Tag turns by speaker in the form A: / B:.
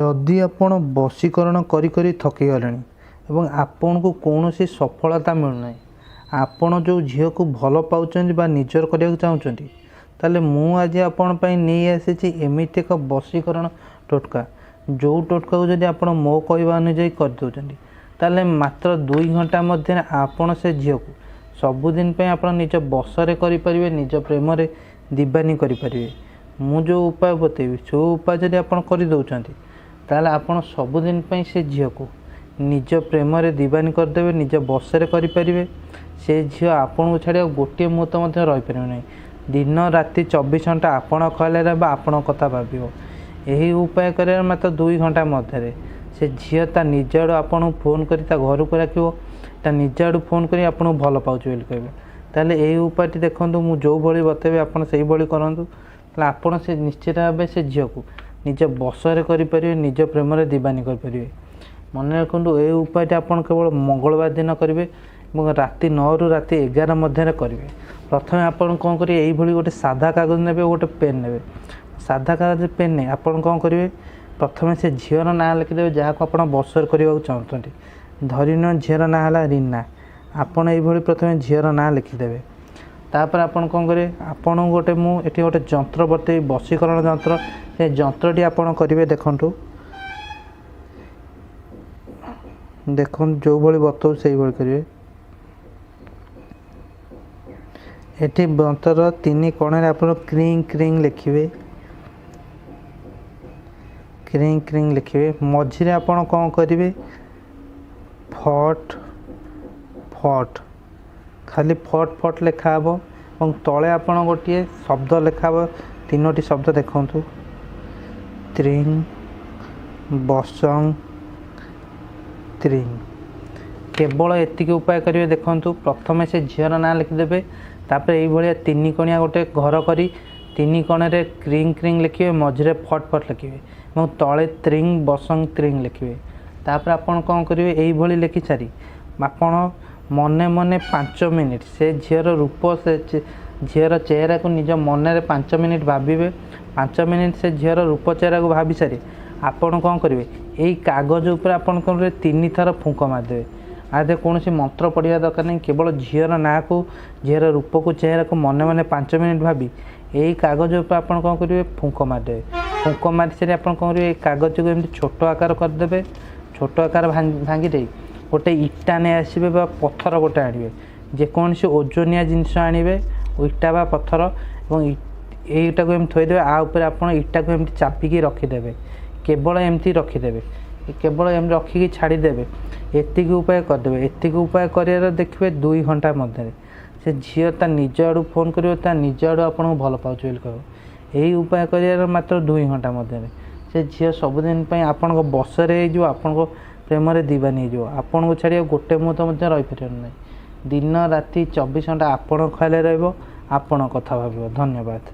A: ଯଦି ଆପଣ ବଶୀକରଣ କରି କରି ଥକିଗଲେଣି ଏବଂ ଆପଣଙ୍କୁ କୌଣସି ସଫଳତା ମିଳୁନାହିଁ, ଆପଣ ଯେଉଁ ଝିଅକୁ ଭଲ ପାଉଛନ୍ତି ବା ନିଜର କରିବାକୁ ଚାହୁଁଛନ୍ତି, ତାହେଲେ ମୁଁ ଆଜି ଆପଣ ପାଇଁ ନେଇ ଆସିଛି ଏମିତି ଏକ ବଶୀକରଣ ଟୋଟକା, ଯେଉଁ ଟୋଟକାକୁ ଯଦି ଆପଣ ମୋ କହିବା ଅନୁଯାୟୀ କରିଦେଉଛନ୍ତି, ତାହେଲେ ମାତ୍ର 2 ଘଣ୍ଟା ମଧ୍ୟରେ ଆପଣ ସେ ଝିଅକୁ ସବୁଦିନ ପାଇଁ ଆପଣ ନିଜ ବଶରେ କରିପାରିବେ, ନିଜ ପ୍ରେମରେ ଦିବାନୀ କରିପାରିବେ। ମୁଁ ଯେଉଁ ଉପାୟ ବତେଇବି, ଯେଉଁ ଉପାୟ ଯଦି ଆପଣ କରିଦେଉଛନ୍ତି, ତାହେଲେ ଆପଣ ସବୁଦିନ ପାଇଁ ସେ ଝିଅକୁ ନିଜ ପ୍ରେମରେ ଦିବାନୀ କରିଦେବେ, ନିଜ ବଶରେ କରିପାରିବେ। ସେ ଝିଅ ଆପଣଙ୍କୁ ଛାଡ଼ି ଆଉ ଗୋଟିଏ ମୁହୂର୍ତ୍ତ ମଧ୍ୟ ରହିପାରିବ ନାହିଁ। ଦିନ ରାତି 24 ଘଣ୍ଟା ଆପଣ ଖୟାଲରେ ବା ଆପଣଙ୍କ କଥା ଭାବିବ। ଏହି ଉପାୟ କରିବାର ମାତ୍ର 2 ଘଣ୍ଟା ମଧ୍ୟରେ ସେ ଝିଅ ତା ନିଜ ଆଡ଼ୁ ଆପଣଙ୍କୁ ଫୋନ୍ କରି ତା ଘରକୁ ଡାକିବ, ତା ନିଜ ଆଡ଼ୁ ଫୋନ୍ କରି ଆପଣଙ୍କୁ ଭଲ ପାଉଛି ବୋଲି କହିବ। ତାହେଲେ ଏହି ଉପାୟଟି ଦେଖନ୍ତୁ, ମୁଁ ଯେଉଁଭଳି ବତେଇବି ଆପଣ ସେଇଭଳି କରନ୍ତୁ, ତାହେଲେ ଆପଣ ସେ ନିଶ୍ଚିତ ଭାବେ ସେ ଝିଅକୁ ନିଜ ବଶରେ କରିପାରିବେ, ନିଜ ପ୍ରେମରେ ଦିବାନୀ କରିପାରିବେ। ମନେ ରଖନ୍ତୁ, ଏହି ଉପାୟଟି ଆପଣ କେବଳ ମଙ୍ଗଳବାର ଦିନ କରିବେ ଏବଂ ରାତି 9ରୁ ରାତି 11 ମଧ୍ୟରେ କରିବେ। ପ୍ରଥମେ ଆପଣ କ'ଣ କରିବେ? ଏଇଭଳି ଗୋଟେ ସାଧା କାଗଜ ନେବେ, ଗୋଟେ ପେନ୍ ନେବେ। ସାଧା କାଗଜ ପେନ୍ ନେଇ ଆପଣ କ'ଣ କରିବେ? ପ୍ରଥମେ ସେ ଝିଅର ନାଁ ଲେଖିଦେବେ, ଯାହାକୁ ଆପଣ ବଶରେ କରିବାକୁ ଚାହୁଁଛନ୍ତି। ଧରିନିଅ ଝିଅର ନାଁ ହେଲା ରୀନା। ଆପଣ ଏଇଭଳି ପ୍ରଥମେ ଝିଅର ନାଁ ଲେଖିଦେବେ। ତାପରେ ଆପଣ କ'ଣ କରିବେ? ଆପଣଙ୍କୁ ଗୋଟେ ମୁଁ ଏଠି ଗୋଟେ ଯନ୍ତ୍ର ବତେଇବି, ବଶୀକରଣ ଯନ୍ତ୍ର। ସେ ଯନ୍ତ୍ରଟି ଆପଣ କରିବେ, ଦେଖନ୍ତୁ ଦେଖନ୍ତୁ, ଯେଉଁଭଳି ବତାଉ ସେଇଭଳି କରିବେ। ଏଠି ଯନ୍ତ୍ରର 3 କୋଣରେ ଆପଣ କ୍ରିଙ୍ଗ କ୍ରିଙ୍ଗ ଲେଖିବେ, କ୍ରିଙ୍ଗ କ୍ରିଙ୍ଗ ଲେଖିବେ। ମଝିରେ ଆପଣ କ'ଣ କରିବେ? ଫଟ୍ ଫଟ୍, ଖାଲି ଫଟ୍ ଫଟ୍ ଲେଖା ହେବ ଏବଂ ତଳେ ଆପଣ ଗୋଟିଏ ଶବ୍ଦ ଲେଖା ହେବ, 3ଟି ଶବ୍ଦ ଦେଖନ୍ତୁ, ତ୍ରିଂ ବସଂ ତ୍ରିଂ। କେବଳ ଏତିକି ଉପାୟ କରିବେ। ଦେଖନ୍ତୁ, ପ୍ରଥମେ ସେ ଝିଅର ନାଁ ଲେଖିଦେବେ, ତାପରେ ଏଇଭଳିଆ 3 କଣିଆ ଗୋଟେ ଘର କରି 3 କଣରେ କ୍ରିଙ୍ଗ କ୍ରିଙ୍ଗ ଲେଖିବେ, ମଝିରେ ଫଟ୍ ଫଟ୍ ଲେଖିବେ ଏବଂ ତଳେ ତ୍ରିଂ ବସଂ ତ୍ରିଂ ଲେଖିବେ। ତାପରେ ଆପଣ କ'ଣ କରିବେ? ଏଇଭଳି ଲେଖି ସାରି ଆପଣ ମନେ ମନେ 5 ମିନିଟ୍ ସେ ଝିଅର ରୂପ, ସେ ଝିଅର ଚେହେରାକୁ ନିଜ ମନରେ 5 ମିନିଟ୍ ଭାବିବେ। 5 ମିନିଟ୍ ସେ ଝିଅର ରୂପ ଚେହେରାକୁ ଭାବି ସାରି ଆପଣ କ'ଣ କରିବେ? ଏଇ କାଗଜ ଉପରେ ଆପଣ କ'ଣ କରିବେ? 3 ଥର ଫୁଙ୍କ ମାରିଦେବେ। ଆ ଦେହରେ କୌଣସି ମନ୍ତ୍ର ପଢ଼ିବା ଦରକାର ନାହିଁ। କେବଳ ଝିଅର ନାଁକୁ, ଝିଅର ରୂପକୁ, ଚେହେରାକୁ ମନେ ମନେ 5 ମିନିଟ୍ ଭାବି ଏଇ କାଗଜ ଉପରେ ଆପଣ କ'ଣ କରିବେ? ଫୁଙ୍କ ମାରିଦେବେ। ଫୁଙ୍କ ମାରି ସାରି ଆପଣ କ'ଣ କରିବେ? ଏଇ କାଗଜକୁ ଏମିତି ଛୋଟ ଆକାର କରିଦେବେ। ଛୋଟ ଆକାର ଭାଙ୍ଗି ଦେଇ ଗୋଟେ ଇଟା ନେଇ ଆସିବେ ବା ପଥର ଗୋଟେ ଆଣିବେ, ଯେକୌଣସି ଓଜନିଆ ଜିନିଷ ଆଣିବେ, ଇଟା ବା ପଥର, ଏବଂ ଏଇଟାକୁ ଏମିତି ଥୋଇଦେବେ। ଆ ଉପରେ ଆପଣ ଇଟାକୁ ଏମିତି ଚାପିକି ରଖିଦେବେ। କେବଳ ଏମିତି ରଖିଦେବେ, କେବଳ ଏମିତି ରଖିକି ଛାଡ଼ିଦେବେ। ଏତିକି ଉପାୟ କରିଦେବେ। ଏତିକି ଉପାୟ କରିବାର ଦେଖିବେ 2 ଘଣ୍ଟା ମଧ୍ୟରେ ସେ ଝିଅ ତା ନିଜ ଆଡ଼ୁ ଫୋନ୍ କରିବ, ତା ନିଜ ଆଡ଼ୁ ଆପଣଙ୍କୁ ଭଲ ପାଉଛି ବୋଲି କହିବ। ଏହି ଉପାୟ କରିବାର ମାତ୍ର 2 ଘଣ୍ଟା ମଧ୍ୟରେ ସେ ଝିଅ ସବୁଦିନ ପାଇଁ ଆପଣଙ୍କ ବଶରେ ହେଇଯିବ, ଆପଣଙ୍କ ପ୍ରେମରେ ଦିବାନୀ ହେଇଯିବ। ଆପଣଙ୍କୁ ଛାଡ଼ି ଆଉ ଗୋଟେ ମୁହୂର୍ତ୍ତ ମଧ୍ୟ ରହିପାରିବ ନାହିଁ। ଦିନ ରାତି 24 ଘଣ୍ଟା ଆପଣଙ୍କ ଖୟାଲରେ ରହିବ, ଆପଣଙ୍କ କଥା ଭାବିବ। ଧନ୍ୟବାଦ।